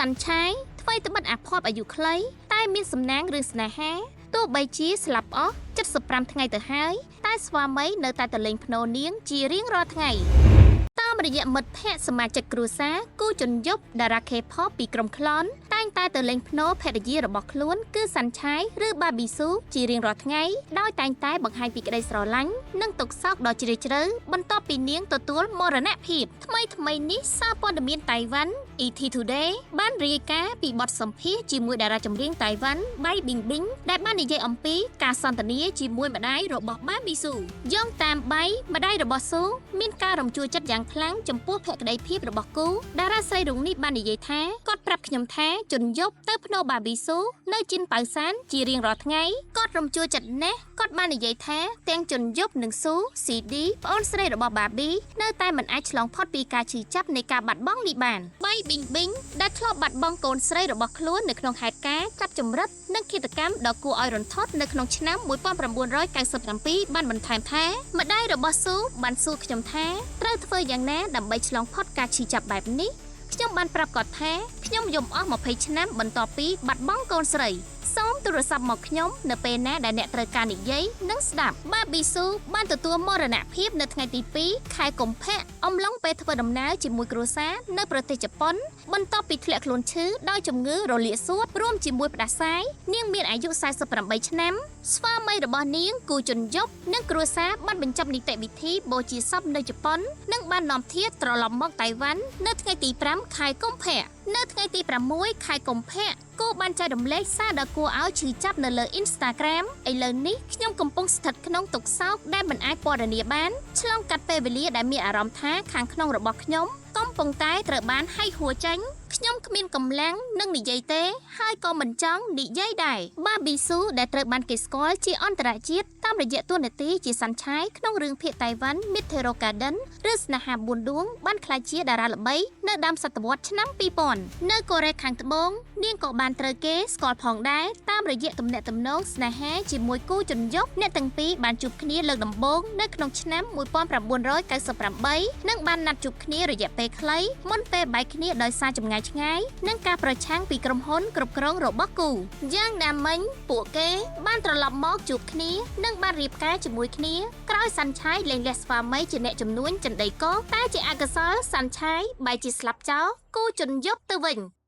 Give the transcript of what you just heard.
សាន់ឆាយថ្មីត្បិតអាភ័ព្វអាយុខ្លីតែមានសំណាងរឿងស្នេហាទោះបីជាស្លាប់អស់75ថ្ងៃទៅហើយតែស្វាមីនៅតែទៅលេងភ្នោនាងជារៀងរាល់ថ្ងៃតាមរយៈមិត្តភ័ក្តិសមាជិកគ្រួសារគូជនយប់តារា K-pop ពីក្រុមក្លនតែងតែទៅលេងភ្នោភរិយារបស់ខ្លួនគឺសាន់ឆាយឬបាប៊ីស៊ូជារៀងរាល់ថ្ងៃដោយតែងតែបង្ហាញពីក្តីស្រឡាញ់និងទុក្ខសោកដ៏ជ្រាលជ្រៅបន្ទាប់ពីនាងទទួលមរណភាពថ្មីថ្មីៗនេះសារព័ត៌មានតៃវ៉ាន់ ET Today បានរាយការណ៍ពីបទសម្ភាសន៍ជាមួយតារាចម្រៀងតៃវ៉ាន់បៃប៊ីងប៊ីងដែលបាននិយាយអំពីការសន្ទនាជាមួយម្ដាយរបស់បាប៊ីស៊ូយោងតាមបៃម្ដាយរបស់ស៊ូមានការរំជួលចិត្តយ៉ាងខ្លាំងចំពោះភក្ដីភាពរបស់គូតារាស្រីរូបនេះបាននិយាយថាគាត់ប្រាប់ខ្ញុំថាជនយប់ទៅភ្នោបាប៊ីស៊ូនៅជីនប៉ៅសានជារៀងរាល់ថ្ងៃគាត់រំជួលចិត្តណាស់គាត់បាននិយាយថាទាំងជនយប់និងស៊ូ CD ប្អូនស្រីរបស់បាប៊ីនៅតែមិនអាចឆ្លងផុតពីការឈឺចាប់នៃការបាត់បង់នេះបានបៃប៊ីងប៊ីងដែលធ្លាប់បាត់បង់កូនស្រីរបស់ខ្លួននៅក្នុងហេតុការណ៍ចាប់ជំរិតនិងឃាតកម្មដ៏គួរឲ្យរន្ធត់នៅក្នុងឆ្នាំ1997បានបន្ថែមថាម្ដាយរបស់ស៊ូបានសួរខ្ញុំថាត្រូវធ្វើយ៉ាងណាដើម្បីឆ្លងផុតការឈឺចាប់បែបនេះខ្ញុំបានប្រាប់គាត់ថាខ្ញុំយំអស់20ឆ្នាំបន្ទាប់ពីបាត់បង់កូនស្រីសូមទូរស័ព្ទមកខ្ញុំនៅពេលណាដែលអ្នកត្រូវការនិយាយនិងស្ដាប់បាប៊ីស៊ូបានទទួលមរណភាពនៅថ្ងៃទី2ខែកុម្ភៈអំឡុងពេលធ្វើដំណើរជាមួយគ្រួសារនៅប្រទេសជប៉ុនបន្ទាប់ពីធ្លាក់ខ្លួនឈឺដោយជំងឺរលាកសួតរួមជាមួយផ្ដាសាយនាងមានអាយុ48ឆ្នាំស្វាមីរបស់នាងគូជនយប់និងគ្រួសារបានបញ្ចប់នីតិវិធីបូជាសពនៅជប៉ុននិងបាននាំធាតុត្រឡប់មកតៃវ៉ាន់នៅថ្ងៃទី5ខែកុម្ភៈនៅថ្ងៃទី6ខែកុម្ភៈគូបានចែករំលែកសារដ៏គួរឲ្យឈឺចាប់នៅលើ Instagram ឥឡូវនេះខ្ញុំកំពុងស្ថិតក្នុងទុក្ខសោកដែលមិនអាចពណ៌នាបានឆ្លងកាត់ពេលវេលាដែលមានអារម្មណ៍ថាខាងក្នុងរបស់ខ្ញុំកំពុងតែត្រូវបានហែកហួរចេញខ្ញុំគ្មានកម្លាំងនឹងនិយាយទេហើយក៏មិនចង់និយាយដែរបាប៊ីស៊ូដែលត្រូវបានគេស្គាល់ជាអន្តរជាតិតាមរយៈតួនាទីជាសាន់ឆាយក្នុងរឿងភាគតៃវ៉ាន់ Meteor Garden ឬស្នេហា4ដួងបានក្លាយជាតារាល្បីនៅដើមសតវត្សឆ្នាំ2000នៅកូរ៉េខាងត្បូងនាងក៏បានត្រូវគេស្គាល់ផងដែរតាមរយៈទំនាក់ទំនងស្នេហាជាមួយគូជនយប់អ្នកទាំងពីរបានជួបគ្នាលើកដំបូងនៅក្នុងឆ្នាំ1998និងបានណាត់ជួបគ្នារយៈពេលខ្លីមុនពេលបែកគ្នាដោយសារចម្ងាយឆ្ងាយនិងការប្រឆាំងពីក្រុមហ៊ុនគ្រប់គ្រងរបស់គូយ៉ាងណាមិញពួកគេបានត្រឡប់មកជួបគ្នានិងបានរៀបការជាមួយគ្នាក្រោយសាន់ឆាយលែងលះស្វាមីជាអ្នកជំនួញចិនដីកតែជាអកុសលសាន់ឆាយបែរជាស្លាប់ចោលគូជនយប់ទៅវិញ។